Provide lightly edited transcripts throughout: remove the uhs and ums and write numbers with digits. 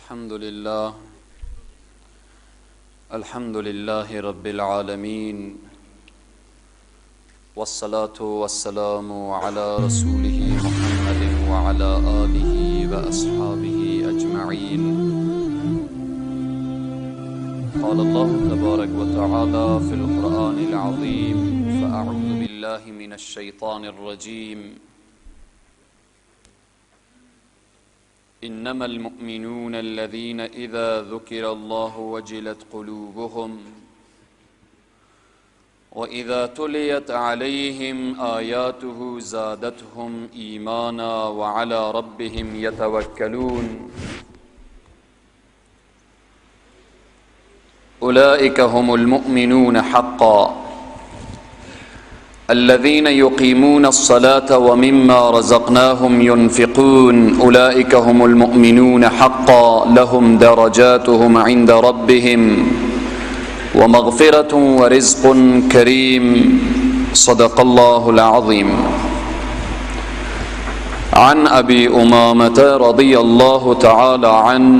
الحمد لله، الحمد لله رب العالمين، والصلاة والسلام على رسوله محمد وعلى آله وأصحابه أجمعين. قال الله تبارك وتعالى في القرآن العظيم: فأعوذ بالله من الشيطان الرجيم، إنما المؤمنون الذين إذا ذكر الله وجلت قلوبهم وإذا تليت عليهم آياته زادتهم إيمانا وعلى ربهم يتوكلون أولئك هم المؤمنون حقا الذين يقيمون الصلاة ومما رزقناهم ينفقون أولئك هم المؤمنون حقا لهم درجاتهم عند ربهم ومغفرة ورزق كريم. صدق الله العظيم. عن أبي أمامة رضي الله تعالى عنه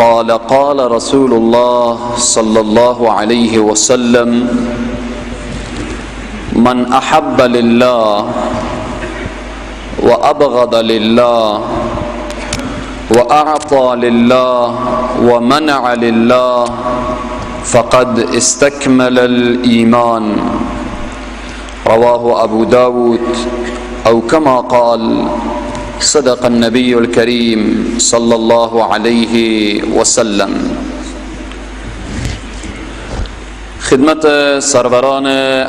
قال: قال رسول الله صلى الله عليه وسلم: من أحب لله وأبغض لله وأعطى لله ومنع لله فقد استكمل الإيمان. رواه أبو داود، أو كما قال: صدق النبي الكريم صلى الله عليه وسلم. خدمت سروران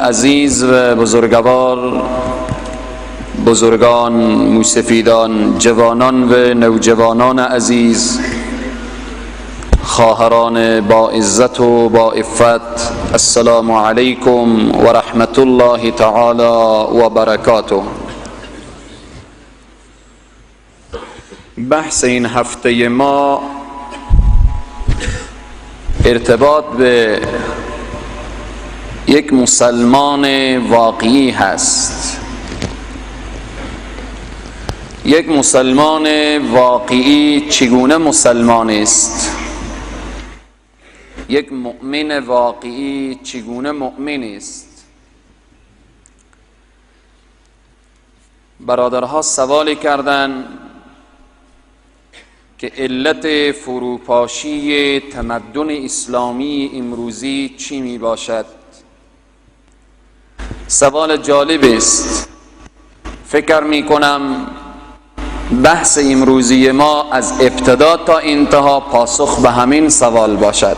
عزیز و بزرگوار، بزرگان، موسفیدان، جوانان و نوجوانان عزیز، خواهران با عزت و با عفت، السلام علیکم و رحمت الله تعالی و برکاته. بحث این هفته ما ارتباط به یک مسلمان واقعی هست. یک مسلمان واقعی چگونه مسلمان است؟ یک مؤمن واقعی چگونه مؤمن است؟ برادرها سوالی کردند که علت فروپاشی تمدن اسلامی امروزی چی می باشد؟ سوال جالب است. فکر می کنم بحث امروزی ما از ابتدا تا انتها پاسخ به همین سوال باشد.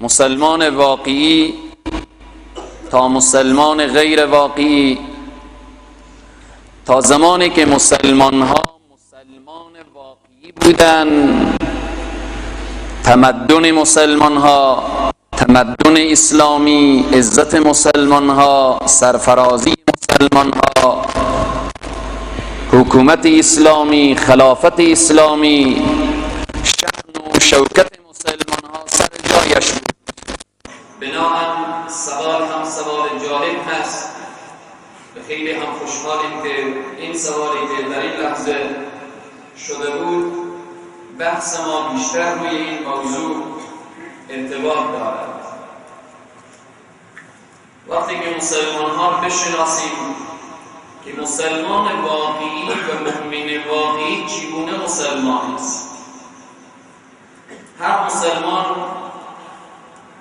مسلمان واقعی تا مسلمان غیر واقعی، تا زمانی که مسلمان ها مسلمان واقعی بودن، تمدن مسلمان ها، تمدن اسلامی، عزت مسلمان ها، سرفرازی مسلمان ها، حکومت اسلامی، خلافت اسلامی، شأن و شوکت مسلمان ها سر جایش بود. بناهن سوال هم سوال جالب هست و خیلی هم خوشحالیم که این سوالی که در این لحظه شده بود بحث ما بیشتر روی این موضوع ارتباط دارد. وقتی که مسلمان ها بشناسیم که مسلمان واقعی و مؤمن واقعی چگونه مسلمان است، هر مسلمان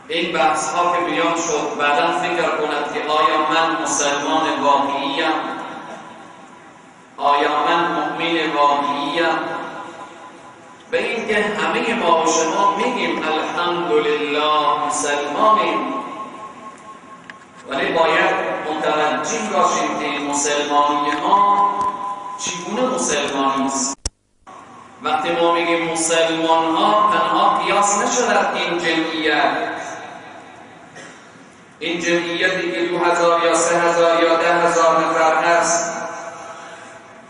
این بحث ها که بیان شد بعدا فکر کند که آیا من مسلمان واقعیم؟ آیا من مؤمن واقعیم؟ به اینکه همه ما و شما میگیم الحمدلله مسلمانیم، ولی باید متوجه باشیم که مسلمانی ما چگونه مسلمانی است. وقتی ما میگیم مسلمان ها تنها قیاس نشده این جمعیت، این جمعیتی که 2000 یا 3000 یا 10,000 نفر هست،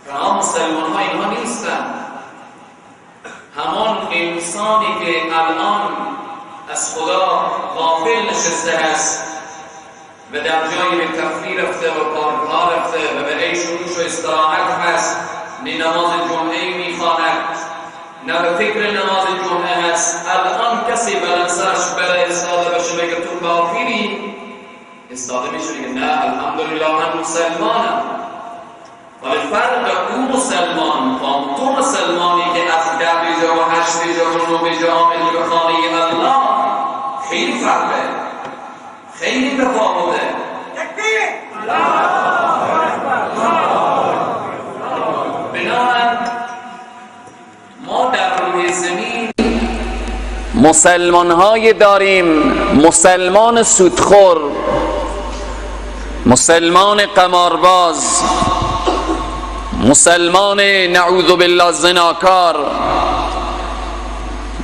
تنها مسلمان ها اینها نیستند. همان انسانی که الان از خدا غافل نشسته است و در جایی به تفریح رفته و پارک‌ها رفته و به عیش و نوش و استراحت هست، نه نماز جمعه میخواند، نه به فکر نماز جمعه هست. الان کسی بلند سرش بره استاده بشه بگه تو کافری، استاده میشه بگه نه الحمدلله من مسلمانم. ولی فرق او مسلمان با تو مسلمانی که از 10 بجا و 8 بجا و 9 بجا آمدی به خانه الله، خیلی فرقه، خیلی تفاوته. بنابراین ما در روی زمین مسلمان های داریم، مسلمان سودخور، مسلمان قمارباز، مسلمان نعوذ بالله زناکار،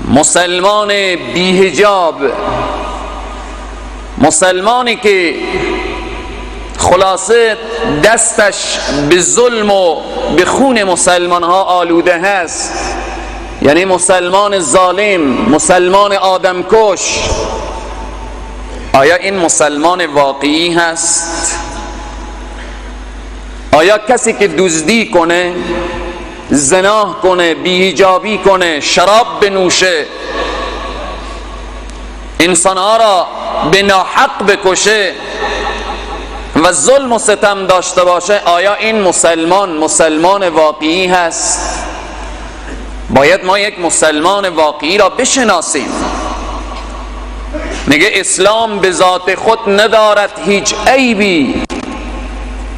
مسلمان بی‌حجاب، مسلمانی که خلاصه دستش به ظلم و به خون مسلمان ها آلوده هست، یعنی مسلمان ظالم، مسلمان آدمکش. آیا این مسلمان واقعی هست؟ آیا کسی که دزدی کنه، زنا کنه، بی‌حجابی کنه، شراب بنوشه، انسانها را به ناحق بکشه و ظلم و ستم داشته باشه، آیا این مسلمان مسلمان واقعی هست؟ باید ما یک مسلمان واقعی را بشناسیم. میگه اسلام به ذات خود ندارد هیچ عیبی،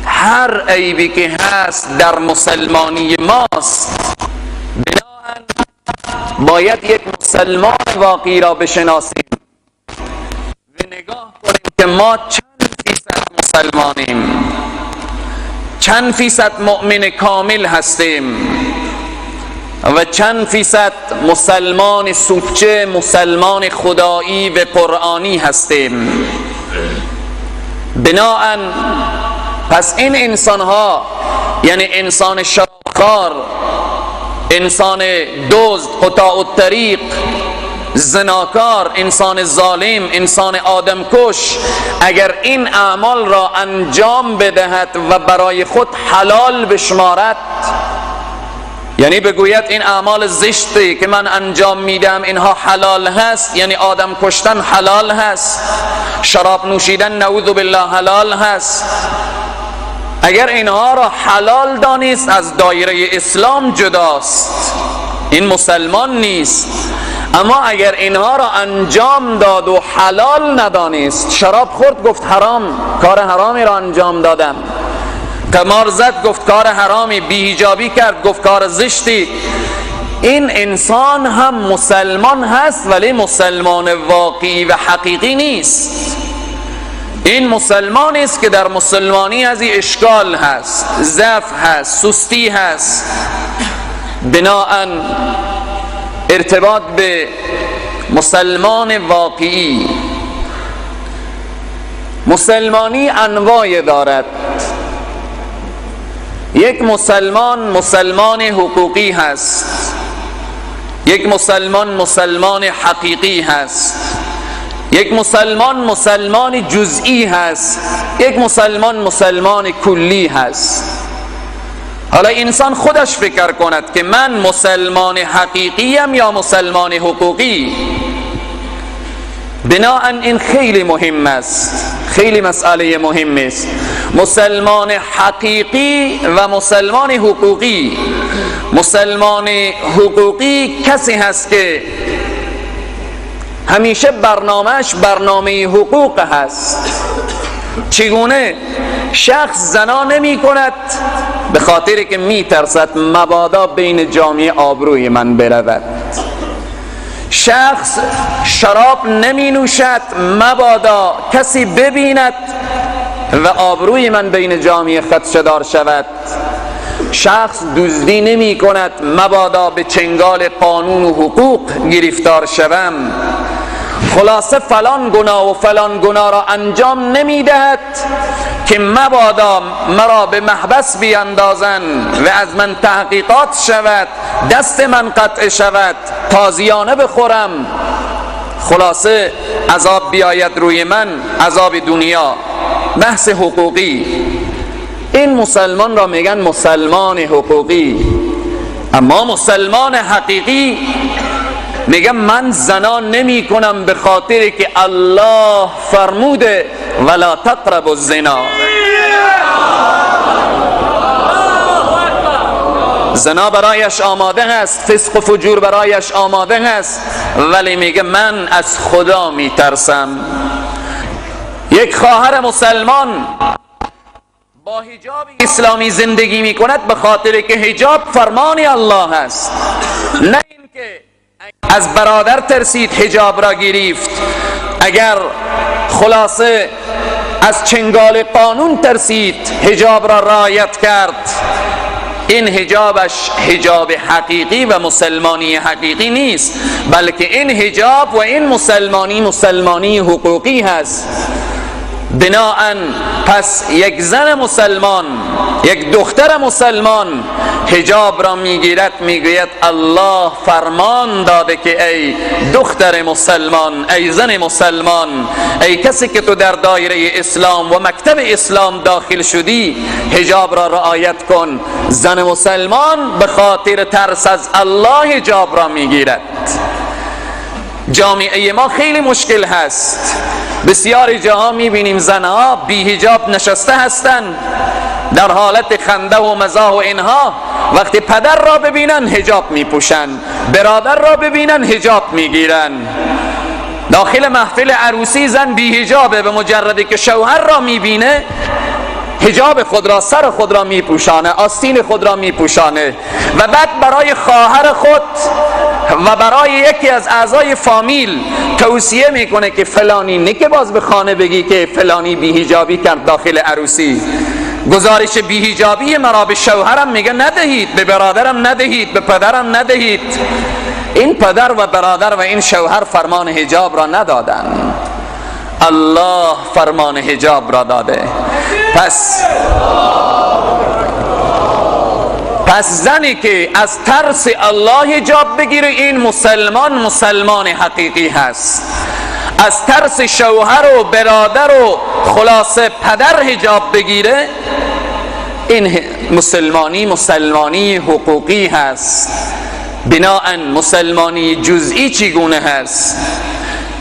هر عیبی که هست در مسلمانی ماست. بنابراین باید یک مسلمان واقعی را بشناسیم و نگاه کنیم که ما چند فیصد مسلمانیم، چند فیصد مؤمن کامل هستیم و چند فیصد مسلمان سوچه، مسلمان خدایی و قرآنی هستیم. بناهن پس این انسان ها، یعنی انسان شرابخوار، انسان دزد، قطاع الطریق، زناکار، انسان ظالم، انسان آدمکش، اگر این اعمال را انجام بدهد و برای خود حلال بشمارد، یعنی بگوید این اعمال زشتی که من انجام میدم اینها حلال هست، یعنی آدم کشتن حلال هست، شراب نوشیدن نعوذ بالله حلال هست، اگر اینها را حلال دانست از دایره اسلام جداست، این مسلمان نیست. اما اگر اینها را انجام داد و حلال ندانست، شراب خورد گفت حرام، کار حرامی را انجام دادم، قمار زد گفت کار حرامی، بی‌حجابی کرد گفت کار زشتی، این انسان هم مسلمان هست ولی مسلمان واقعی و حقیقی نیست. این مسلمان است که در مسلمانی از این اشکال هست، ضعف هست، سستی هست. بناهن ارتباط به مسلمان واقعی، مسلمانی انواع دارد. یک مسلمان مسلمان حقوقی هست، یک مسلمان مسلمان حقیقی هست، یک مسلمان مسلمان جزئی هست، یک مسلمان مسلمان کلی هست. حالا انسان خودش فکر کند که من مسلمان حقیقیم یا مسلمان حقوقی. بناهن این خیلی مهم است، خیلی مسئله مهم است. مسلمان حقیقی و مسلمان حقوقی. مسلمان حقوقی کسی هست که همیشه برنامهش برنامه حقوق هست. چگونه؟ شخص زنا نمی کند به خاطر که می ترسد مبادا بین جامعه آبروی من برود. شخص شراب نمی نوشد مبادا کسی ببیند و آبروی من بین جامعه خدشه دار شود. شخص دزدی نمی کند مبادا به چنگال قانون و حقوق گرفتار شوم. خلاصه فلان گناه و فلان گناه را انجام نمی دهد که مبادا مرا به محبس بیندازن و از من تحقیقات شود، دست من قطع شود، تازیانه بخورم، خلاصه عذاب بیاید روی من، عذاب دنیا. بحث حقوقی. این مسلمان را میگن مسلمان حقوقی. اما مسلمان حقیقی میگه من زنا نمی کنم به خاطر که الله فرموده ولا تقربوا الزنا. زنا برایش آماده هست، فسق و فجور برایش آماده هست، ولی میگه من از خدا میترسم. یک خواهر مسلمان با حجاب اسلامی زندگی میکند به خاطر که حجاب فرمان الله است، نه اینکه از برادر ترسید حجاب را گرفت، اگر خلاصه از چنگال قانون ترسید حجاب را رعایت کرد. این حجابش حجاب حقیقی و مسلمانی حقیقی نیست، بلکه این حجاب و این مسلمانی مسلمانی حقوقی هست. بناءً پس یک زن مسلمان، یک دختر مسلمان حجاب را میگیرد، میگوید الله فرمان داده که ای دختر مسلمان، ای زن مسلمان، ای کسی که تو در دایره اسلام و مکتب اسلام داخل شدی، حجاب را رعایت کن. زن مسلمان به خاطر ترس از الله حجاب را میگیرد. جامعه ما خیلی مشکل هست، بسیاری جاها میبینیم زنها بی حجاب نشسته هستند در حالت خنده و مزاح و اینها، وقتی پدر را ببینن حجاب میپوشن، برادر را ببینن حجاب میگیرن. داخل محفل عروسی زن بی حجابه، به مجردی که شوهر را میبینه حجاب خود را، سر خود را میپوشانه، آستین خود را میپوشانه و بعد برای خواهر خود و برای یکی از اعضای فامیل توصیه میکنه که فلانی نه که باز به خانه بگی که فلانی بی‌حجابی کرد داخل عروسی، گزارش بی‌حجابی مرا به شوهرم میگه ندهید، به برادرم ندهید، به پدرم ندهید. این پدر و برادر و این شوهر فرمان حجاب را ندادن، الله فرمان حجاب را داده. پس زنی که از ترس الله حجاب بگیره، این مسلمان مسلمان حقیقی هست. از ترس شوهر و برادر و خلاصه پدر حجاب بگیره، این مسلمانی مسلمانی حقوقی هست. بناءً مسلمانی جزئی چگونه هست؟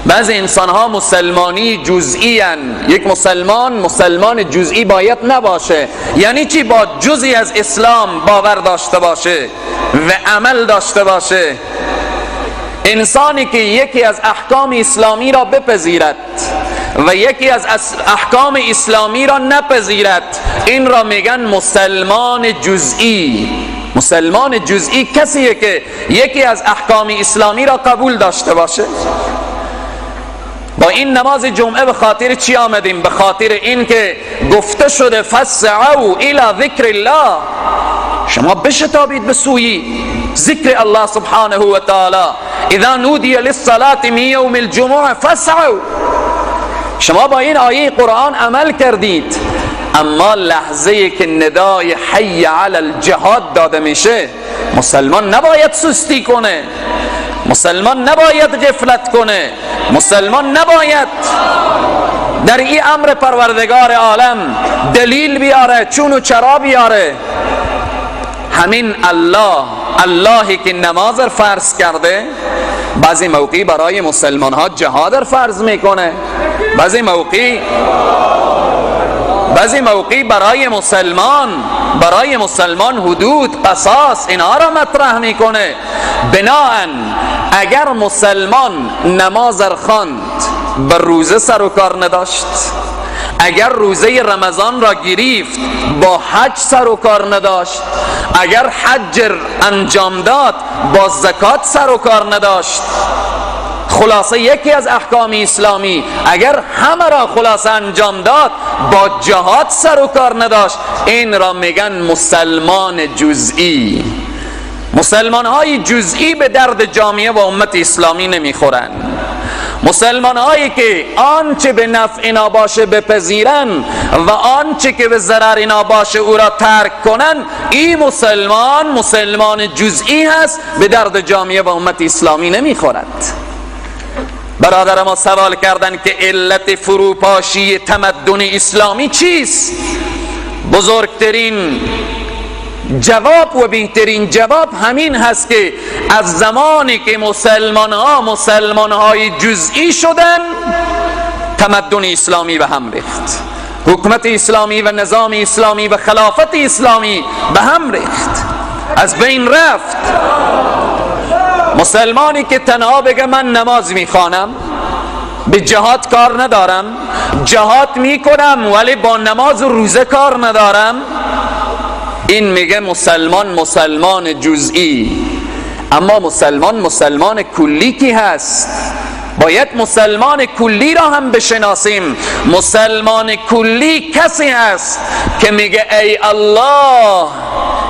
بعضی انسان ها مسلمانی جزئی هن. یک مسلمان مسلمان جزئی باید نباشه. یعنی چی؟ با جزئی از اسلام باور داشته باشه و عمل داشته باشه. انسانی که یکی از احکام اسلامی را بپذیرد و یکی از احکام اسلامی را نپذیرد، این را میگن مسلمان جزئی. مسلمان جزئی کسیه که یکی از احکام اسلامی را قبول داشته باشه. با این نماز جمعه به خاطر چی آمدیم؟ به خاطر این که گفته شده فاسعوا الی ذکر الله، شما بشتابید به سوی ذکر الله سبحانه و تعالی. اذا نودی للصلاة من یوم الجمعه فاسعوا. شما با این آیه قرآن عمل کردید، اما لحظه که ندای حی علی الجهاد داده میشه، مسلمان نباید سستی کنه، مسلمان نباید غفلت کنه، مسلمان نباید در این امر پروردگار عالم دلیل بیاره، چون و چرا بیاره. همین الله، اللهی که نماز فرض کرده، بعضی موقعی برای مسلمان ها جهاد فرض میکنه، بعضی موقعی برای مسلمان حدود، قصاص، اینها را مطرح میکنه. بناءً اگر مسلمان نماز خواند به روزه سر و کار نداشت، اگر روزه رمضان را گرفت با حج سر و کار نداشت، اگر حج انجام داد با زکات سر و کار نداشت، خلاصه یکی از احکام اسلامی اگر همه را خلاصه انجام داد با جهاد سر و کار نداشت، این را میگن مسلمان جزئی. مسلمان های جزئی به درد جامعه و امت اسلامی نمیخورن. مسلمان هایی که آنچه به نفع اینا باشه بپذیرن و آنچه که به ضرر اینا باشه او را ترک کنن، این مسلمان مسلمان جزئی هست، به درد جامعه و امت اسلامی نمیخورد. برادر ما سوال کردن که علت فروپاشی تمدن اسلامی چیست؟ بزرگترین جواب و بهترین جواب همین هست که از زمانی که مسلمان ها مسلمان های جزئی شدن، تمدن اسلامی به هم ریخت، حکومت اسلامی و نظام اسلامی و خلافت اسلامی به هم ریخت، از بین رفت. مسلمانی که تنها بگه من نماز میخوانم، به جهاد کار ندارم، جهاد میکنم ولی با نماز و روزه کار ندارم، این میگه مسلمان مسلمان جزئی. اما مسلمان مسلمان کلی کی هست؟ باید مسلمان کلی را هم بشناسیم. مسلمان کلی کسی هست که میگه ای الله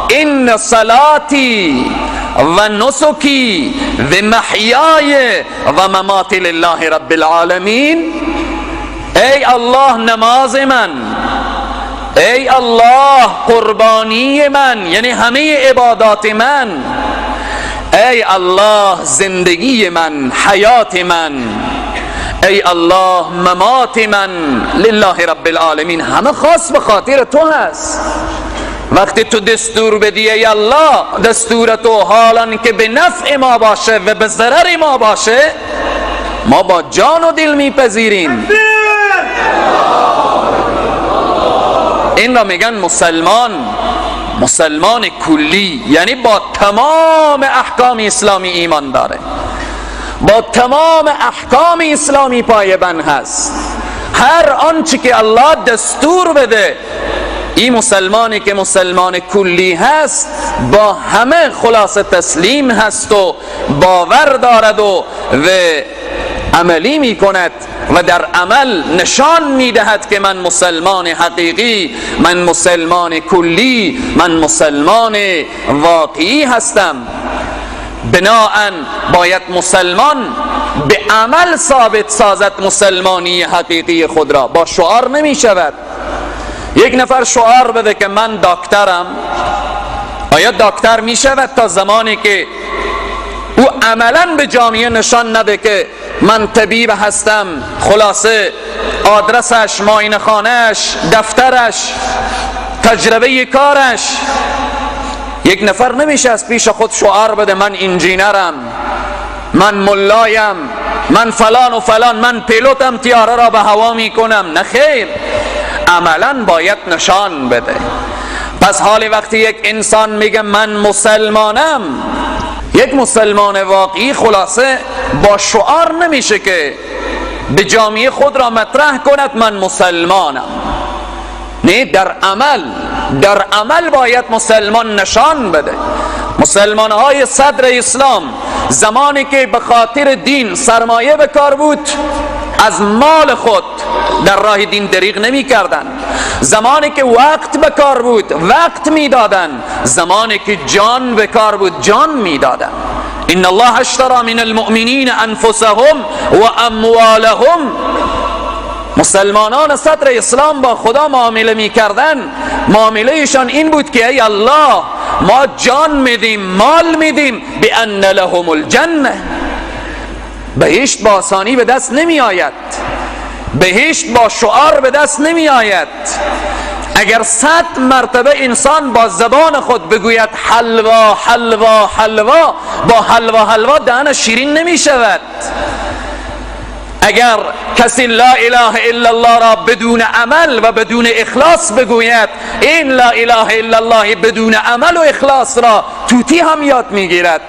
این صلاتی و نسکی و محیای و مماتی لله رب العالمین. ای الله نماز من، ای الله قربانی من، یعنی همه عبادات من، ای الله زندگی من، حیات من، ای الله ممات من، لله رب العالمین، همه خاص به خاطر تو هست. وقتی تو دستور بدی ای الله، دستور تو حالان که به نفع ما باشه و به ضرر ما باشه، ما با جان و دل میپذیریم. این را میگن مسلمان، مسلمان کلی، یعنی با تمام احکام اسلامی ایمان داره، با تمام احکام اسلامی پایبند هست. هر آنچه که الله دستور بده، این مسلمانی که مسلمان کلی هست با همه خلاصه تسلیم هست و باور دارد و عملی می کند و در عمل نشان می دهد که من مسلمان حقیقی، من مسلمان کلی، من مسلمان واقعی هستم. بناءً باید مسلمان به عمل ثابت سازد مسلمانی حقیقی خود را، با شعار نمی شود. یک نفر شعار بده که من دکترم، آیا دکتر می شود تا زمانی که او عملاً به جامعه نشان نده که من طبیب هستم؟ خلاصه آدرسش، معاینه خانه‌اش، دفترش، تجربه کارش. یک نفر نمیشه از پیش خود شعار بده من انجینرم، من ملایم، من فلان و فلان، من پیلوتم، تیاره را به هوا میکنم. نه خیر، عملا باید نشان بده. پس حال وقتی یک انسان میگه من مسلمانم، یک مسلمان واقعی خلاصه با شعار نمیشه که به جامعه خود را مطرح کند من مسلمانم. نه، در عمل، در عمل باید مسلمان نشان بده. مسلمان های صدر اسلام زمانی که به خاطر دین سرمایه به کار بود، از مال خود در راه دین دریغ نمی کردن. زمانی که وقت به کار بود وقت می دادن، زمانی که جان به کار بود جان می دادن. ان الله اشترى من المؤمنین انفسهم و اموالهم. مسلمانان صدر اسلام با خدا معامله می کردن، معاملهشان این بود که ای الله ما جان میدیم، مال میدیم، بان لهم الجنه. بهشت با آسانی به دست نمی آید، بهشت با شعار به دست نمی آید. اگر 100 مرتبه انسان با زبان خود بگوید حلوا حلوا حلوا، با حلوا حلوا دهن شیرین نمی شود. اگر کسی لا اله الا الله را بدون عمل و بدون اخلاص بگوید، این لا اله الا الله بدون عمل و اخلاص را توتی هم یاد میگیرد،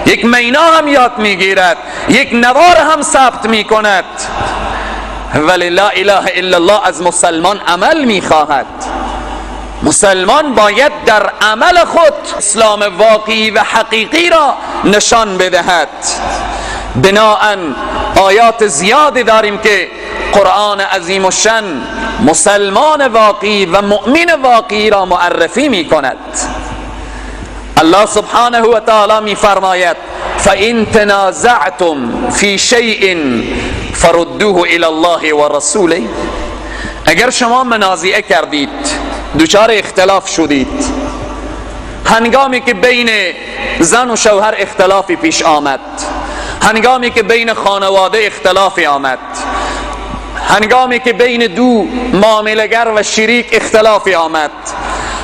یک مینا هم یاد میگیرد، یک نوار هم ثبت میکند، ولی لا اله الا الله از مسلمان عمل میخواهد. مسلمان باید در عمل خود اسلام واقعی و حقیقی را نشان بدهد. بناءً آیات زیادی داریم که قرآن عظیم الشأن مسلمان واقعی و مؤمن واقعی را معرفی می کند. الله سبحانه و تعالی می فرماید فَإِن تنازعتم فی شیء فردوه الی الله و رسوله. اگر شما منازعه کردید، دچار اختلاف شدید، هنگامی که بین زن و شوهر اختلافی پیش آمد، هنگامی که بین خانواده اختلافی آمد، هنگامی که بین دو معامله‌گر و شریک اختلافی آمد،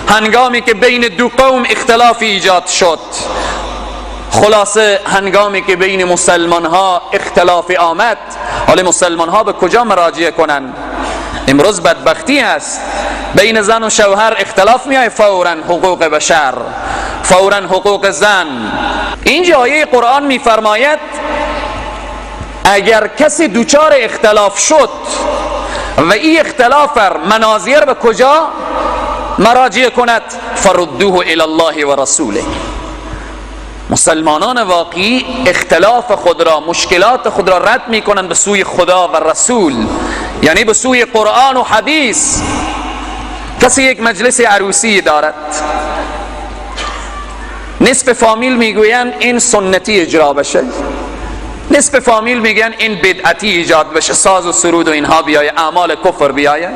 هنگامی که بین دو قوم اختلافی ایجاد شد، خلاصه هنگامی که بین مسلمان ها اختلافی آمد، حالا مسلمان ها به کجا مراجعه کنن؟ امروز بدبختی هست، بین زن و شوهر اختلاف میای، فوراً حقوق بشر، فوراً حقوق زن. اینجا آیه قرآن میفرماید اگر کسی دوچار اختلاف شد و این اختلاف مناظر به کجا مراجعه کند؟ فردوه الی الله و رسوله. مسلمانان واقعی اختلاف خود را، مشکلات خود را رد میکنند به سوی خدا و رسول، یعنی به سوی قرآن و حدیث. کسی یک مجلس عروسی دارد، نصف فامیل میگویند این سنتی اجرا بشه، نصف فامیل میگن این بدعتی ایجاد بشه، ساز و سرود و اینها بیایه، اعمال کفر بیایه.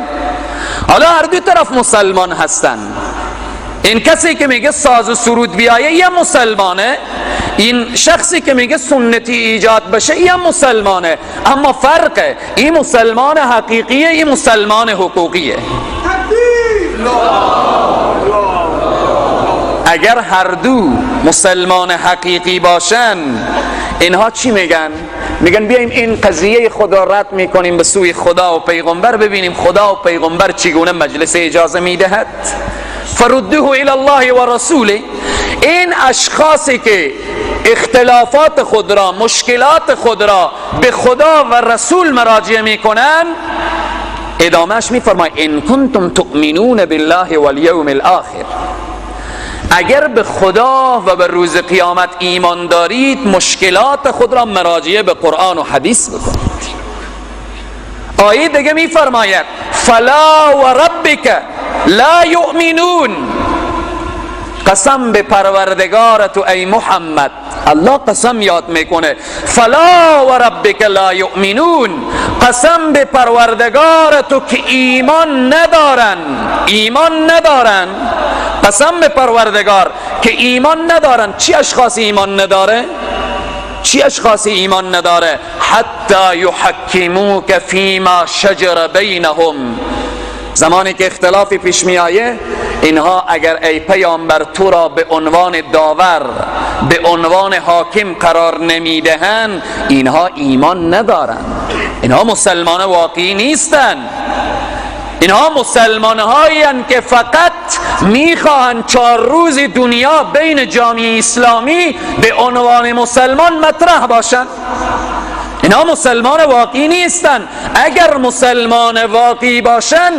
حالا هر دو طرف مسلمان هستن. این کسی که میگه ساز و سرود بیایه یه مسلمانه، این شخصی که میگه سنتی ایجاد بشه یه مسلمانه، اما فرقه، این مسلمان حقیقیه، این مسلمان حقوقیه. اگر هر دو مسلمان حقیقی باشن، اینها چی میگن؟ میگن بیایم این قضیه خدا رد میکنیم به سوی خدا و پیغمبر، ببینیم خدا و پیغمبر چگونه مجلس اجازه میدهد. فردوه الی الله و رسوله. این اشخاصی که اختلافات خود را، مشکلات خود را به خدا و رسول مراجعه میکنن، ادامهش میفرماید ان کنتم تؤمنون بالله والیوم الاخر، اگر به خدا و به روز قیامت ایمان دارید، مشکلات خود را مراجعه به قرآن و حدیث بکنید. آیه دیگه میفرماید فلا و ربک لا یؤمنون، قسم به پروردگار تو ای محمد، الله قسم یاد میکنه، فلا و ربک لا یؤمنون، قسم به پروردگار تو که ایمان ندارن، ایمان ندارن، قسم به پروردگار که ایمان ندارن. چی اشخاص ایمان نداره؟ چی اشخاصی ایمان نداره؟ حتی یحکموک فیما شجر بینهم. زمانی که اختلافی پیش می آیه، اینها اگر ای پیامبر تو را به عنوان داور، به عنوان حاکم قرار نمیدهند، اینها ایمان ندارن، اینها مسلمان واقعی نیستن، اینها مسلمان هایی هستند که فقط میخواهند 4 روز دنیا بین جامعه اسلامی به عنوان مسلمان مطرح باشند. اینها مسلمان واقعی نیستن. اگر مسلمان واقعی باشن،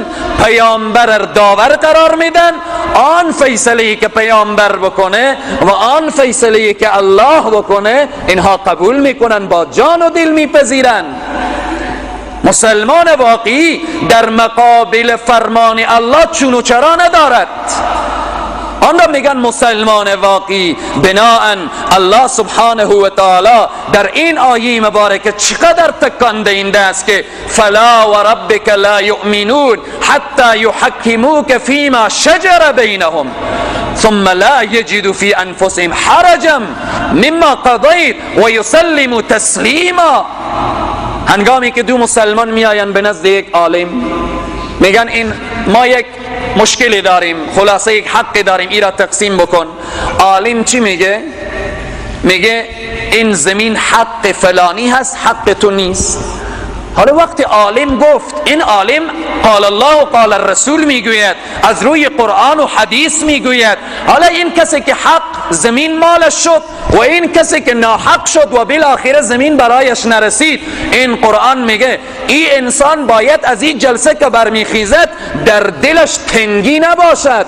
پیامبر داور قرار میدن، آن فیصله که پیامبر بکنه و آن فیصله که الله بکنه اینها قبول میکنن، با جان و دل میپذیرن. مسلمان واقعی در مقابل فرمان الله چون و چرا ندارد، آن را میگن مسلمان واقعی. بناءً الله سبحانه و تعالی در این آیه مبارکه چقدر تکان دهنده است که فلا و ربک لا یؤمنون حتی یحکموک فیما شجر بینهم ثم لا یجدوا فی انفسهم حرجا مما قضیت و یسلموا تسلیما. هنگامی که دو مسلمان میآیند به نزد یک عالم، میگن این ما یک مشکلی داریم، خلاصه یک حقی داریم، ای را تقسیم بکن. عالم چی میگه؟ میگه این زمین حق فلانی هست، حق تو نیست. حالا وقتی عالم گفت، این عالم قال الله و قال الرسول میگوید، از روی قرآن و حدیث میگوید. حالا این کسی که حق زمین مالش شد و این کسی که ناحق شد و بالاخره زمین برایش نرسید، این قرآن میگه این انسان باید از این جلسه که برمیخیزد در دلش تنگی نباشد،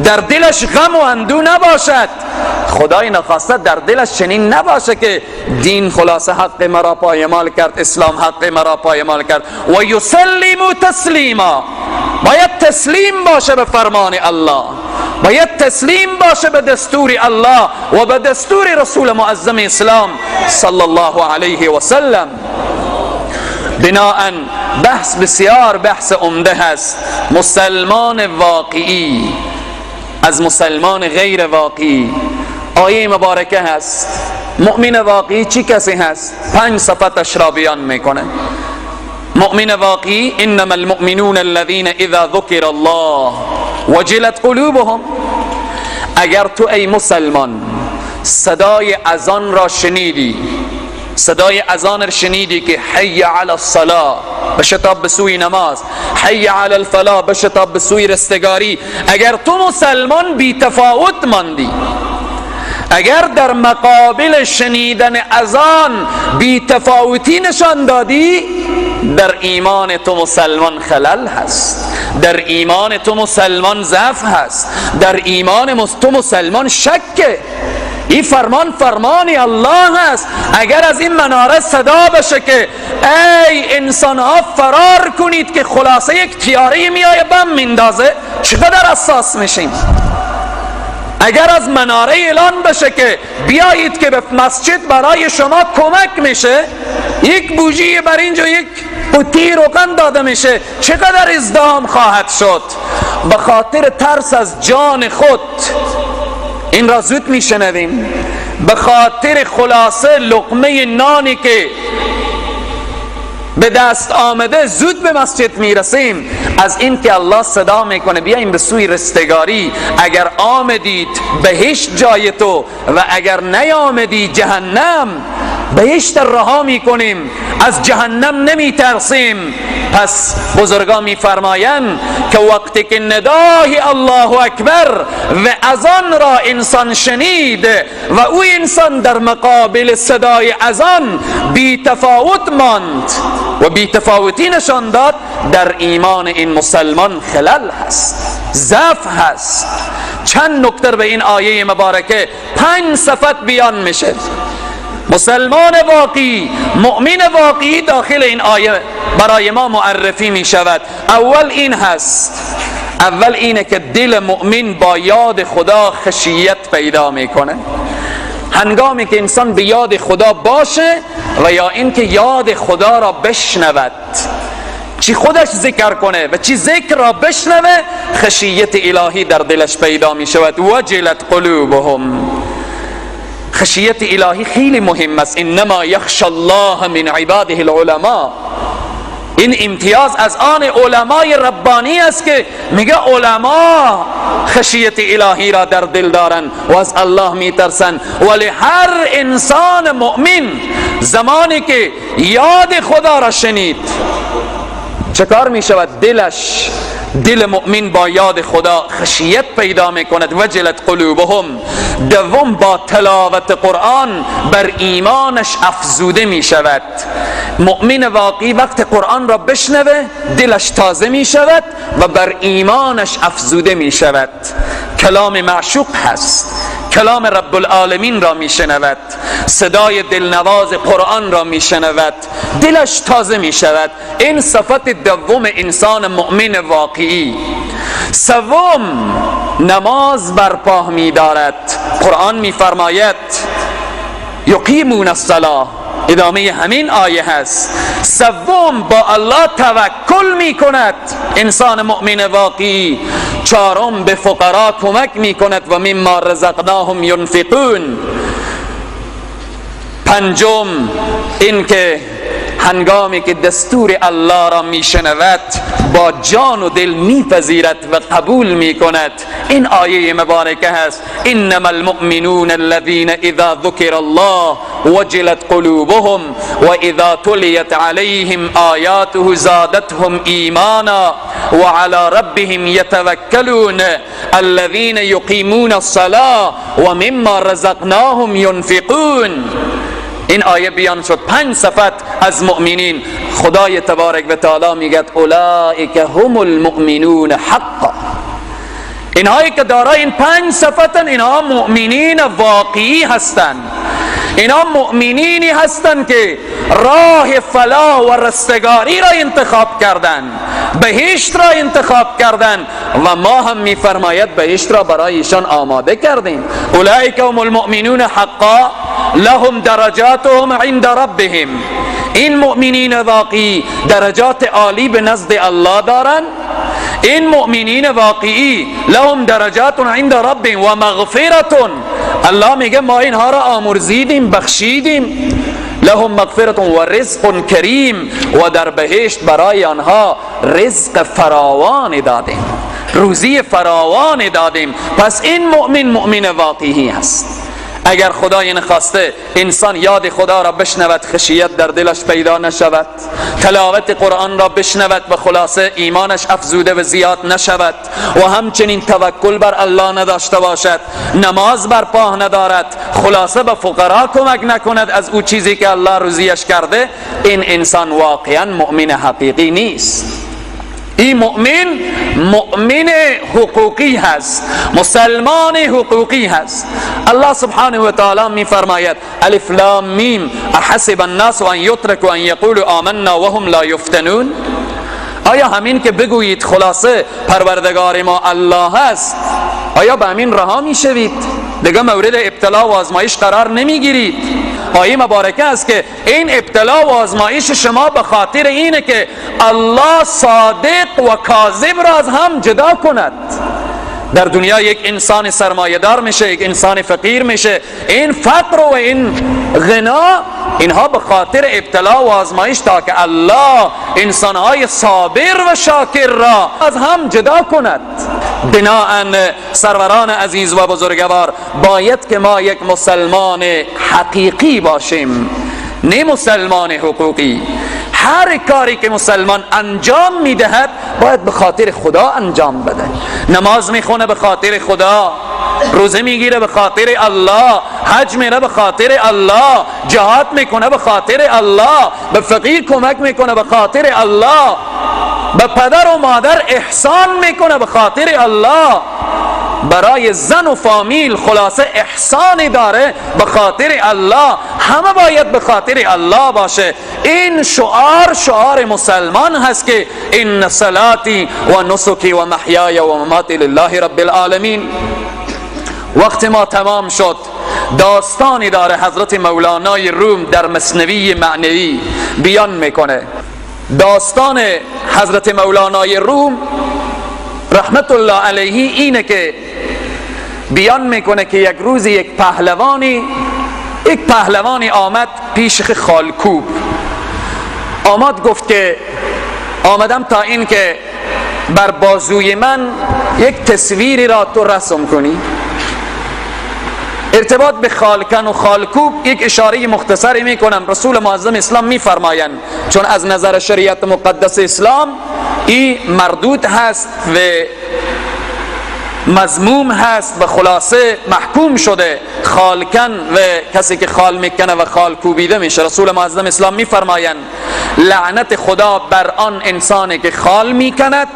در دلش غم و اندو نباشد، خدای نخواسته در دلش چنین نباشه که دین خلاصه حق مرا پایمال کرد، اسلام حق مرا پایمال کرد. و یسلم تسلیما، باید تسلیم باشه به فرمان الله، باید تسلیم باشه به دستور الله و به دستور رسول معظم اسلام صلی الله علیه و سلم. بناءً بحث بسیار بحث عمده هست. مسلمان واقعی از مسلمان غیر واقعی، آیه مبارکه هست. مؤمن واقعی چی کسی هست؟ 5 صفتش را بیان میکنه. مؤمن واقعی، انما المؤمنون الذين اذا ذکر الله وجلت قلوبهم. اگر تو ای مسلمان صدای اذان را شنیدی، صدای اذان را شنیدی که حی علی الصلاة، بشتاب به سوی نماز، حی علی الفلاح، بشتاب به سوی رستگاری، اگر تو مسلمان بی تفاوت ماندی، اگر در مقابل شنیدن اذان بی تفاوتی نشان دادی، در ایمان تو مسلمان خلل هست، در ایمان تو مسلمان ضعف هست، در ایمان تو مسلمان شکه. این فرمان فرمان الله هست. اگر از این مناره صدا بشه که ای انسان ها فرار کنید که خلاصه یک تیاره میایه بم میندازه، چقدر حساس میشیم. اگر از مناره اعلان بشه که بیایید که به مسجد برای شما کمک میشه، یک بوجی بر اینجا یک قوطی روغن داده میشه، چقدر ازدحام خواهد شد. به خاطر ترس از جان خود این را زود میشنویم، به خاطر خلاصه لقمه نانی که به دست آمده زود به مسجد میرسیم. از این که الله صدا میکنه بیاییم به سوی رستگاری، اگر آمدید بهشت جای تو و اگر نیامدی جهنم، بهشت رها میکنیم، از جهنم نمیترسیم. پس بزرگان میفرمایند که وقتی که ندای الله اکبر و اذان را انسان شنید و او انسان در مقابل صدای اذان بی تفاوت ماند و بی تفاوتی نشان داد، در ایمان این مسلمان خلل هست، ضعف هست. چند نکته به این آیه مبارکه، 5 صفت بیان میشه. مسلمان واقعی، مؤمن واقعی داخل این آیه برای ما معرفی می شود. اول این هست، اول اینه که دل مؤمن با یاد خدا خشیت پیدا میکنه. هنگامی که انسان به یاد خدا باشه و یا اینکه یاد خدا را بشنود، چی خودش ذکر کنه و چی ذکر را بشنوه، خشیت الهی در دلش پیدا می شود. وجلت قلوبهم. خشیت الهی خیلی مهم است. انما یخش الله من عباده العلماء. این امتیاز از آن علمای ربانی است که میگه علما خشیت الهی را در دل دارن و از الله میترسن. ولی هر انسان مؤمن زمانی که یاد خدا را شنید چه کار میشود؟ دلش، دل مؤمن با یاد خدا خشیت پیدا میکند. وجلت قلوبهم. دوم، با تلاوت قرآن بر ایمانش افزوده میشود. مؤمن واقعی وقت قرآن را بشنوه دلش تازه میشود و بر ایمانش افزوده میشود. کلام معشوق هست، کلام رب العالمین را میشنود، صدای دلنواز قرآن را میشنود، دلش تازه میشود. این صفت دوم انسان مؤمن واقعی. سوم، نماز برپا می‌دارد. قرآن میفرماید یقیمون الصلاة، ادامه همین آیه هست. سوم، با الله توکل میکند انسان مؤمن واقعی. چهارم، به فقرا کمک میکند و مما رزقناهم ینفقون. پنجم، اینکه هنگامی که دستور الله را میشنود با جان و دل میپذیرد و قبول میکند. این آیه مبارکه هست، انما المؤمنون الذين اذا ذکر الله وجلت قلوبهم واذا تلیت علیهم آیاته زادتهم ایمانا وعلى ربهم یتوکلون الذين یقیمون الصلاة ومما رزقناهم ینفقون. این آیه بیان شد 5 صفت از مؤمنین. خدای تبارک و تعالی میگه اولئک هم المؤمنون حقا. اینهایی که دارای این 5 صفتن، اینها مؤمنین واقعی هستند. اینها مؤمنینی هستند که راه فلاح و رستگاری را انتخاب کردند، بهشت را انتخاب کردند و ما هم میفرماید بهشت را برای ایشان آماده کردیم. اولئک هم المؤمنون حقا لهم درجاتهم عند ربهم. این مؤمنین واقعی درجات عالی به نزد الله دارند. این مؤمنین واقعی لهم درجات عند ربهم و مغفرة. الله میگه ما اینها را آمرزیدیم، بخشیدیم. لهم مغفرة و رزق کریم، و در بهشت برای آنها رزق فراوان دادیم، روزی فراوان دادیم. پس این مؤمن، مؤمن واقعی هست. اگر خدای نخواسته انسان یاد خدا را بشنود، خشیت در دلش پیدا نشود، تلاوت قرآن را بشنود و خلاصه ایمانش افزوده و زیاد نشود، و همچنین توکل بر الله نداشته باشد، نماز بر پاه ندارد، خلاصه به فقرا کمک نکند از او چیزی که الله روزیش کرده، این انسان واقعا مؤمن حقیقی نیست. این مؤمن، مؤمن حقوقی هست، مسلمان حقوقی هست. الله سبحانه و تعالی می فرماید الف لام میم احسب الناس ان یترکوا ان یقولوا آمنا وهم لا یفتنون. آیا همین که بگویید خلاصه پروردگار ما الله هست، آیا به همین رها می شوید؟ دیگه مورد ابتلا و آزمایش قرار نمی گیرید؟ آیه مبارکه است که این ابتلا و آزمایش شما به خاطر اینه که الله صادق و کاذب را از هم جدا کند. در دنیا یک انسان سرمایه دار میشه، یک انسان فقیر میشه. این فقر و این غنا، اینها به خاطر ابتلا و آزمایش تا که الله انسانهای صابر و شاکر را از هم جدا کند. بناءً سروران عزیز و بزرگوار، باید که ما یک مسلمان حقیقی باشیم، نه مسلمان حقوقی. هر کاری که مسلمان انجام میدهد باید به خاطر خدا انجام بده. نماز میخونه به خاطر خدا، روزه میگیره به خاطر الله، حج میره به خاطر الله، جهاد میکنه به خاطر الله، به فقیر کمک میکنه به خاطر الله، به پدر و مادر احسان میکنه به خاطر الله، برای زن و فامیل خلاصه احسانی داره به خاطر الله. همه باید به خاطر الله باشه. این شعار، شعار مسلمان هست که ان صلاتی و نسکی و محیای و مماتی لله رب العالمین. وقت ما تمام شد. داستانی داره حضرت مولانای روم در مثنوی معنوی بیان میکنه. داستان حضرت مولانای روم رحمت الله علیه اینه که بیان میکنه که یک روز یک پهلوانی آمد پیش خالکوب. آمد گفت که آمدم تا این که بر بازوی من یک تصویری را تو رسم کنی. ارتباط به خالکن و خالکوب یک اشاره مختصری میکنم. رسول معظم اسلام میفرمایند چون از نظر شریعت مقدس اسلام این مردود هست و مذموم هست و خلاصه محکوم شده خالکن و کسی که خال میکنه و خال کوبیده میشه. رسول معظم اسلام میفرمایند لعنت خدا بر آن انسانی که خال میکند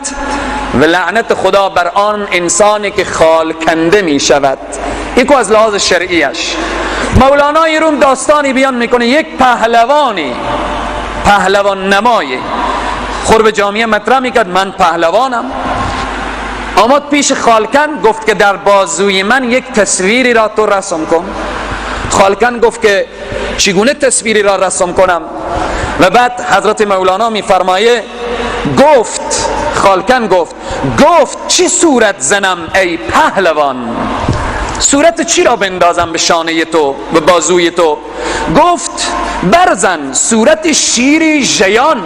و لعنت خدا بر آن انسانی که خال کنده میشود. یکو از لحاظ شرعیش. مولانای روم داستانی بیان میکنه. یک پهلوانی، پهلوان نمایی، خرب جامعه مطرح میکرد من پهلوانم. آمد پیش خالکن گفت که در بازوی من یک تصویری را تو رسم کن. خالکن گفت که چگونه تصویری را رسم کنم؟ و بعد حضرت مولانا میفرمایه گفت، خالکن گفت چی صورت زنم ای پهلوان؟ صورت چی را بندازم به شانه تو، به بازوی تو؟ گفت برزن صورت شیری ژیان،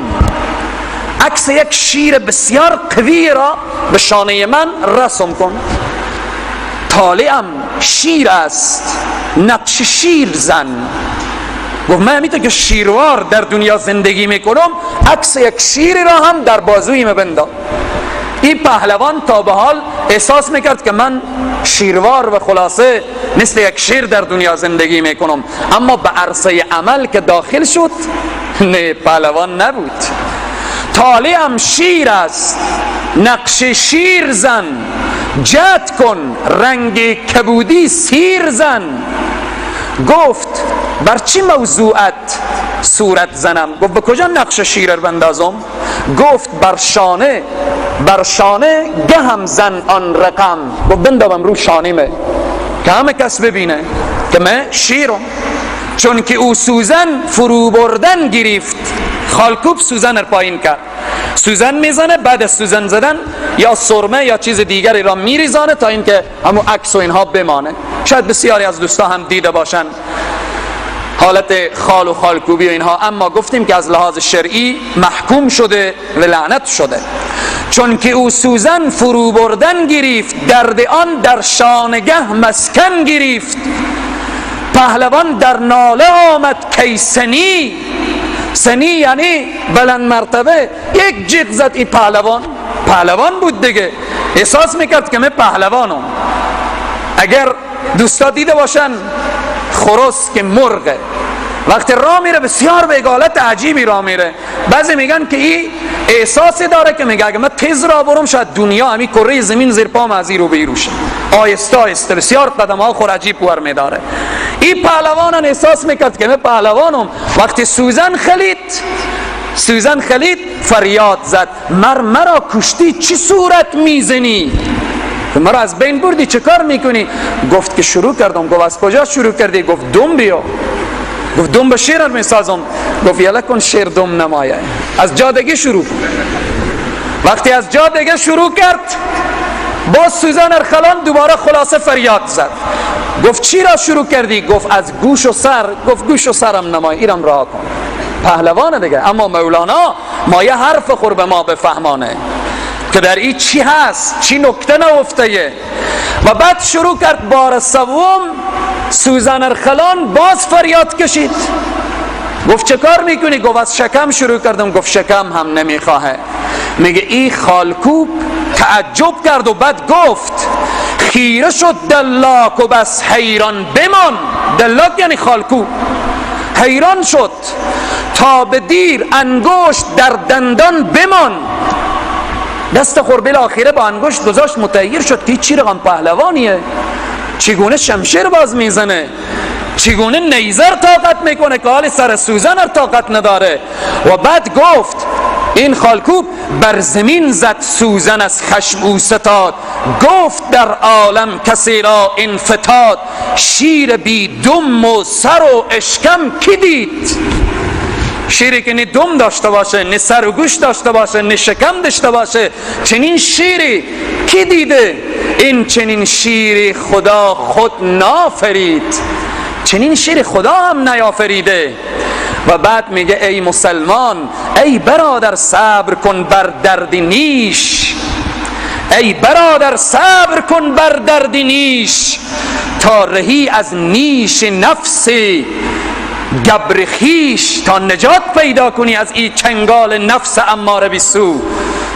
عکس یک شیر بسیار قوی را به شانه من رسم کن. طالعم شیر است، نقش شیر زن. گفت من همیتو که شیروار در دنیا زندگی میکنم، عکس یک شیر را هم در بازوی من بنداز. این پهلوان تا به حال احساس میکرد که من شیروار و خلاصه مثل یک شیر در دنیا زندگی میکنم، اما به عرصه عمل که داخل شد نه، پهلوان نبود. طالعم شیر است، نقش شیر زن، جد کن رنگ کبودی سیر زن. گفت بر چی موضوعت صورت زنم؟ گفت به کجا نقش شیر بندازم؟ گفت بر شانه، بر شانه گهم زن آن رقم. گفت بندازم رو شانه مه که همه کس ببینه که من شیرم. چون که او سوزن فرو بردن گرفت، خالکوب سوزن رو پایین کرد، سوزن میزنه، بعد از سوزن زدن یا سرمه یا چیز دیگری را میریزانه تا اینکه همون عکس و اینها بمانه. شاید بسیاری از دوستا هم دیده باشن. حالت خال و خالکوبی و اینها، اما گفتیم که از لحاظ شرعی محکوم شده و لعنت شده. چون که او سوزن فرو بردن گرفت، درد آن در شانگه مسکن گرفت. پهلوان در ناله آمد کی سنی، سنی یعنی بلند مرتبه. یک جیغ زد این پهلوان، پهلوان بود دیگه، احساس میکرد که من پهلوانم. اگر دوستا دیده باشن خروس که مرغه وقتی راه میره بسیار به حالت عجیبی راه میره. بعضی میگن که این احساسی داره که میگه اگه من تیز راه برم شاید دنیا همی کره زمین زیر پام از این رو به این روشه. آیسته آیسته بسیار قدم ها خور عجیب ور میداره. این پهلوانن احساس میکرد که من پهلوانم. وقتی سوزن خلید، سوزن خلید فریاد زد مرا کشتی چی صورت میزنی؟ مرا از بین بردی، چه کار میکنی؟ گفت که شروع کردم. گفت از کجا شروع کردی؟ گفت دم بیا. گفت دم به شیر میسازم. گفت یلا کن شیر دم نمایه، از جادگی شروع کن. وقتی از جادگی شروع کرد باز سوزن ارخلان دوباره خلاصه فریاد زد. گفت چی را شروع کردی؟ گفت از گوش و سر. گفت گوش و سرم نمایه، ایرم رها کن. پهلوانه دیگه. اما مولانا ما یه حرف خور به ما بفهمانه که در این چی هست، چی نکته نهفته. و بعد شروع کرد بار سوم سوزن ارخلان باز فریاد کشید. گفت چه کار میکنی؟ گفت از شکم شروع کردم. گفت شکم هم نمیخواهه. میگه ای خالکوب تعجب کرد و بعد گفت خیره شد دلاک و بس حیران بمان. دلاک یعنی خالکوب. حیران شد تا به دیر انگشت در دندان بمان. دست خور بالاخره با انگشت گذاشت، متغیر شد که چی رقم پهلوانیه، چگونه شمشیر باز میزنه، چگونه نیزر طاقت میکنه که حال سر سوزن طاقت نداره. و بعد گفت این خالکوب بر زمین زد سوزن از خشم او ستاد. گفت در عالم کسی را این فتاد، شیر بی دم و سر و اشکم کی دید؟ شیری که نه دم داشته باشه، نه سر و گوش داشته باشه، نه شکم داشته باشه، چنین شیری کی دیده؟ این چنین شیری خدا خود نافرید، چنین شیر خدا هم نیافریده. و بعد میگه ای مسلمان، ای برادر صبر کن بر درد نیش، ای برادر صبر کن بر درد نیش، تا رهی از نیش نفس گبر خویش، تا نجات پیدا کنی از این چنگال نفس اماره بسو.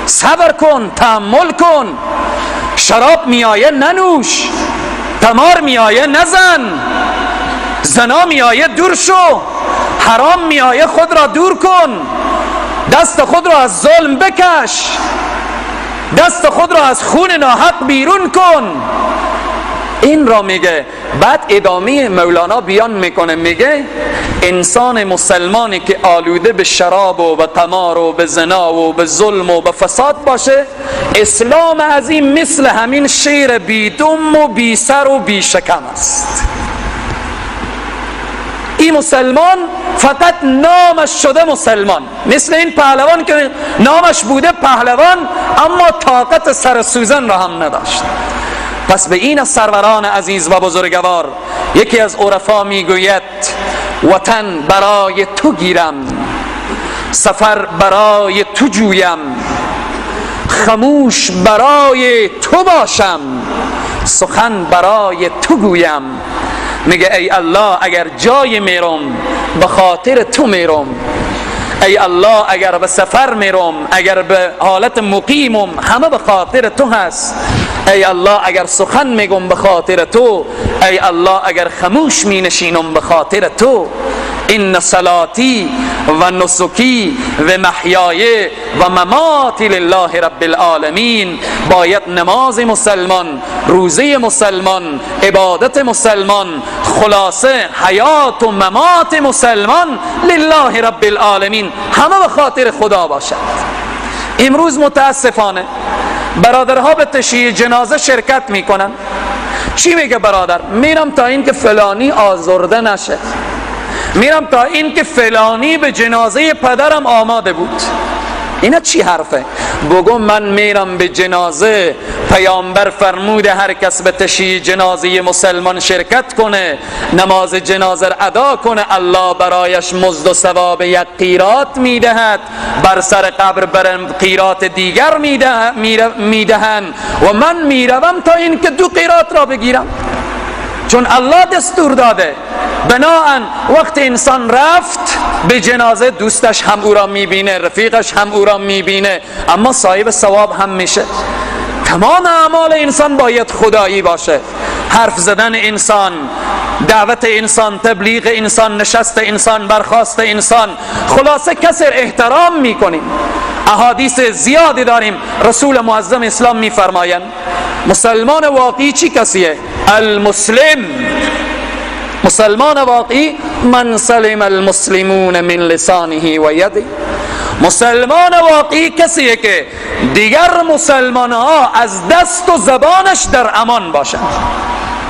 صبر کن، تحمل کن. شراب میایه ننوش، تمار میایه نزن، زنا میایه دور شو، حرام میایه خود را دور کن، دست خود را از ظلم بکش، دست خود را از خون ناحق بیرون کن. این را میگه. بعد ادامه مولانا بیان میکنه، میگه انسان مسلمانی که آلوده به شراب و به قمار و به زنا و به ظلم و به فساد باشه، اسلام از این مثل همین شیر بی دم و بی سر و بی شکم است. این مسلمان فقط نامش شده مسلمان، مثل این پهلوان که نامش بوده پهلوان اما طاقت سر سوزن را هم نداشت. پس به این سروران عزیز و بزرگوار، یکی از عرفا میگوید وطن برای تو گیرم، سفر برای تو جویم، خموش برای تو باشم، سخن برای تو گویم. میگه ای الله اگر جای میرم به خاطر تو میرم، ای الله اگر به سفر میرم، اگر به حالت مقیمم، همه به خاطر تو هست. ای الله اگر سخن میگم به خاطر تو، ای الله اگر خموش می نشینم به خاطر تو. ان صلاتی و نسکی و محیای و مماتی لله رب العالمین. باید نماز مسلمان، روزه مسلمان، عبادت مسلمان، خلاصه حیات و ممات مسلمان لله رب العالمین، همه به خاطر خدا باشد. امروز متاسفانه برادرها به تشییع جنازه شرکت میکنن. چی میگه برادر؟ میرم تا این که فلانی آزرده نشه، میرم تا این که فلانی به جنازه پدرم آماده بود. اینا چی حرفه؟ بگو من میرم به جنازه، پیامبر فرموده هر کس به تشییع جنازه مسلمان شرکت کنه، نماز جنازه را ادا کنه، الله برایش مزد و ثواب یک قیرات میدهد، بر سر قبر برم قیرات دیگر میدهند و من میروم تا اینکه 2 قیرات را بگیرم، چون الله دستور داده. بناهن وقت انسان رفت به جنازه، دوستش هم او را میبینه، رفیقش هم او را میبینه، اما صاحب ثواب هم میشه. تمام اعمال انسان باید خدایی باشه. حرف زدن انسان، دعوت انسان، تبلیغ انسان، نشست انسان، برخاست انسان، خلاصه کسی احترام میکنیم. احادیث زیادی داریم. رسول معظم اسلام میفرمایند مسلمان واقعی چی کسیه؟ المسلم. مسلمان واقعی من سلم المسلمون من لسانه و یده. مسلمان واقعی کسیه که دیگر مسلمان ها از دست و زبانش در امان باشند.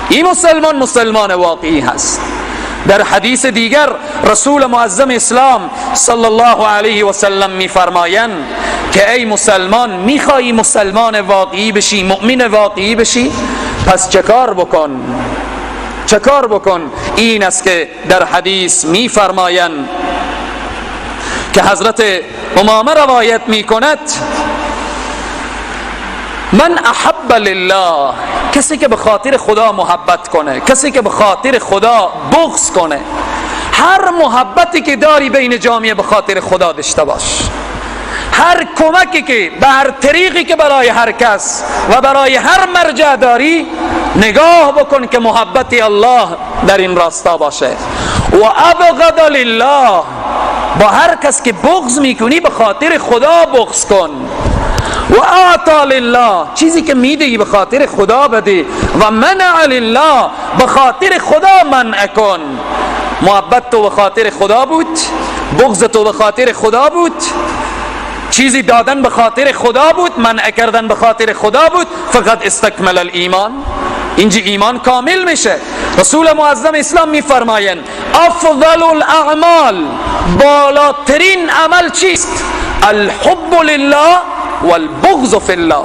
این مسلمان مسلمان واقعی هست. در حدیث دیگر رسول معظم اسلام صلی الله علیه و سلم میفرمایند که ای مسلمان، میخوایی مسلمان واقعی بشی، مؤمن واقعی بشی، پس چه کار بکن؟ چه کار بکن؟ این است که در حدیث میفرمایند که حضرت امامه روایت میکند من احب لله، کسی که به خاطر خدا محبت کنه، کسی که به خاطر خدا بغض کنه. هر محبتی که داری بین جامعه به خاطر خدا داشته باش. هر کمکی که به هر طریقی که برای هر کس و برای هر مرجع داری، نگاه بکن که محبت الله در این راستا باشه. و ابغض لله، با هر کس که بغض میکنی به خاطر خدا بغض کن. و اعطا لله، چیزی که میدهی به خاطر خدا بده. و منع لله، به خاطر خدا منع کن. محبت تو به خاطر خدا بود، بغض تو به خاطر خدا بود، چیزی دادن به خاطر خدا بود، منع کردن به خاطر خدا بود، فقط استکمل الایمان، اینجا ایمان کامل میشه. رسول معظم اسلام میفرمایند افضل الاعمال، بالاترین عمل چیست؟ الحب لله والبغض فی الله،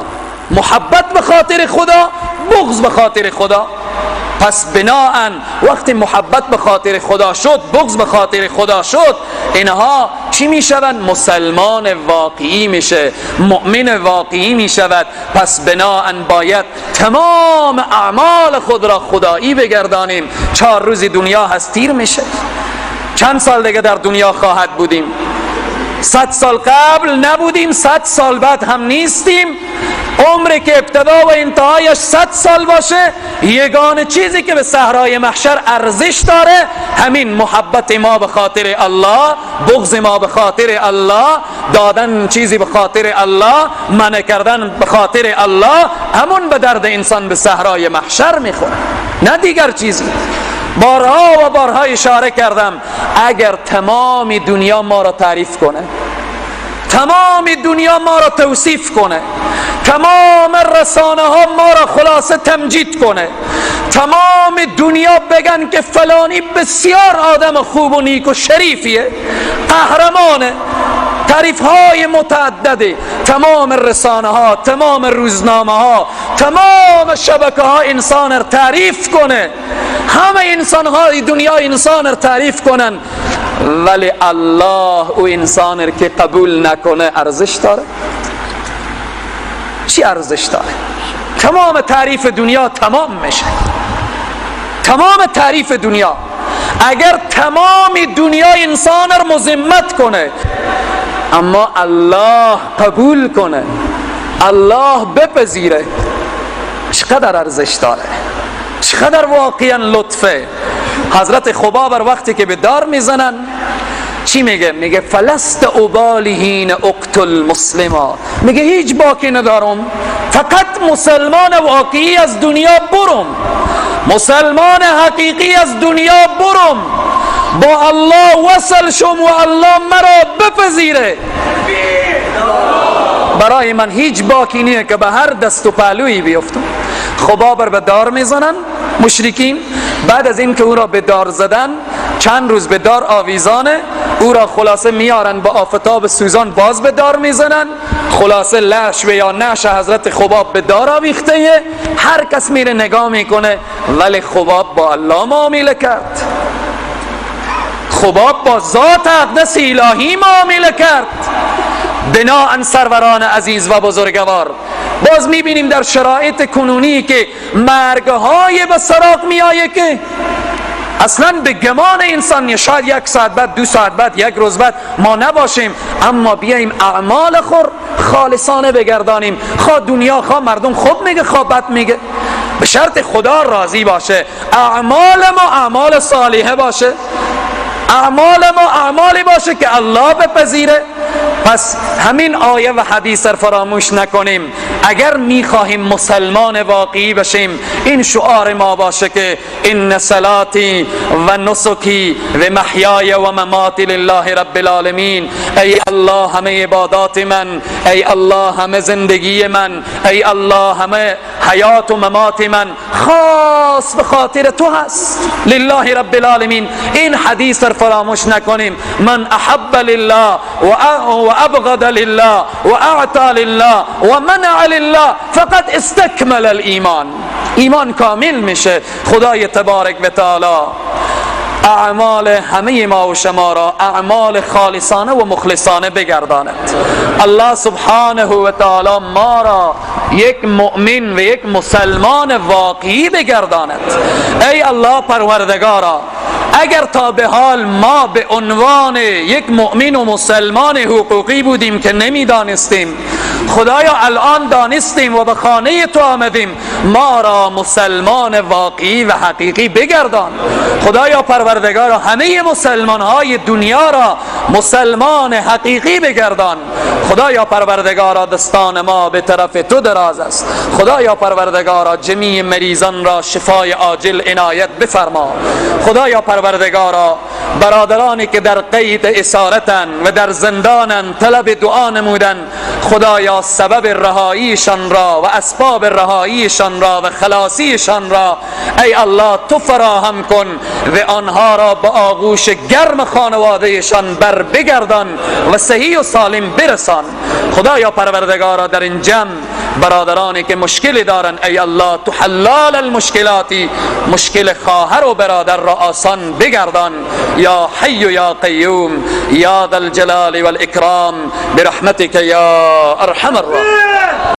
محبت به خاطر خدا، بغض به خاطر خدا. پس بناهن وقتی محبت به خاطر خدا شد، بغض به خاطر خدا شد، اینها چی میشوند؟ مسلمان واقعی میشه، مؤمن واقعی میشود. پس بناهن باید تمام اعمال خود را خدایی بگردانیم. 4 روز دنیا هست، تیر میشه. چند سال دیگه در دنیا خواهد بودیم؟ 100 سال قبل نبودیم، 100 سال بعد هم نیستیم. عمری که ابتدا و انتهایش 100 سال باشه، یگانه چیزی که به صحرای محشر ارزش داره همین محبت ما به خاطر الله، بغض ما به خاطر الله، دادن چیزی به خاطر الله، منع کردن به خاطر الله، همون به درد انسان به صحرای محشر میخوره، نه دیگر چیزی. بارها و بارها اشاره کردم، اگر تمام دنیا ما را تعریف کنه، تمام دنیا ما را توصیف کنه، تمام رسانه ها ما را خلاصه تمجید کنه، تمام دنیا بگن که فلانی بسیار آدم خوب و نیک و شریفیه، قهرمانه، تعریف های متعدده، تمام رسانه ها، تمام روزنامه ها، تمام شبکه ها انسان را تعریف کنه، همه انسان های دنیا انسان را تعریف کنن، ولی الله او انسان را که قبول نکنه ارزش داره؟ چی ارزش داره؟ تمام تعریف دنیا تمام میشه، تمام تعریف دنیا. اگر تمام دنیا انسان را مذمت کنه، اما الله قبول کنه، الله بپذیره، چقدر ارزش داره، چقدر واقعا لطفه. حضرت خباب وقتی که به دار میزنن چی میگه؟ میگه فلست ابالی حین اقتل مسلما، میگه هیچ باکی ندارم، فقط مسلمان واقعی از دنیا برم، مسلمان حقیقی از دنیا برم، با الله وصل شم و الله مرا بپذیره. برای من هیچ باکی نیه که به هر دست و پهلویی بیفتم. خباب به دار میزنن مشرکین، بعد از اینکه او را به دار زدن، چند روز به دار آویزانه، او را خلاصه میارن با آفتاب سوزان باز به دار میزنن، خلاصه لش و یا نش حضرت خباب به دار آویخته. هر کس میره نگاه میکنه، ولی خباب با الله معامله کرد، خباب با ذات اقدس الهی معامله کرد. بناءً سروران عزیز و بزرگوار، باز میبینیم در شرایط کنونی که مرگهای به سراغ میآیه که اصلا به گمان انسان شاید یک ساعت بعد، 2 ساعت بعد، یک روز بعد ما نباشیم، اما بیاییم اعمال خور خالصانه بگردانیم. خواه دنیا، خواه مردم خوب میگه، خواه بد میگه، به شرط خدا راضی باشه، اعمال ما اعمال صالحه باشه، اعمال ما اعمالی باشه که الله بپذیره. پس همین آیه و حدیث را فراموش نکنیم. اگر میخواهیم مسلمان واقعی بشیم، این شعار ما باشه که ان صلاتی و نسکی و محیای و مماتی لله رب العالمین. ای الله همه عبادات من، ای الله همه زندگی من، ای الله همه حیات و ممات من خاص به خاطر تو هست، لله رب العالمین. این حدیث را فراموش نکنیم. من احب لله و ابغض لله و اعطى لله و منع لله فقد استکمل الایمان. ایمان کامل میشه. خدای تبارک و تعالی اعمال همه ما و شما را اعمال خالصانه و مخلصانه بگرداند. الله سبحانه و تعالی ما را یک مؤمن و یک مسلمان واقعی بگرداند. ای الله پروردگارا، اگر تا به حال ما به عنوان یک مؤمن و مسلمان حقوقی بودیم که نمیدانستیم، خدایا الان دانستیم و به خانه تو آمدیم، ما را مسلمان واقعی و حقیقی بگردان. خدایا پروردگارا همه مسلمان های دنیا را مسلمان حقیقی بگردان. خدایا پروردگارا دستان ما به طرف تو دراز است. خدایا پروردگارا جمیع مریضان را شفای عاجل عنایت بفرما. خدایا پروردگارا برادرانی که در قید اسارتن و در زندانن طلب دعا نمودن، خدایا سبب رهاییشان را و اسباب رهاییشان را و خلاصیشان را ای الله تو فراهم کن و آنها را با آغوش گرم خانوادهشان بر بگردان و صحیح و سالم برسان. خدایا پروردگارا در این جمع برادرانی که مشکلی دارن، ای الله تو حلال المشکلاتی، مشکل خواهر و برادر را آسان بگردان. یا حی یا قیوم یا ذا الجلال والاکرام برحمتک یا ارحم الراحمین.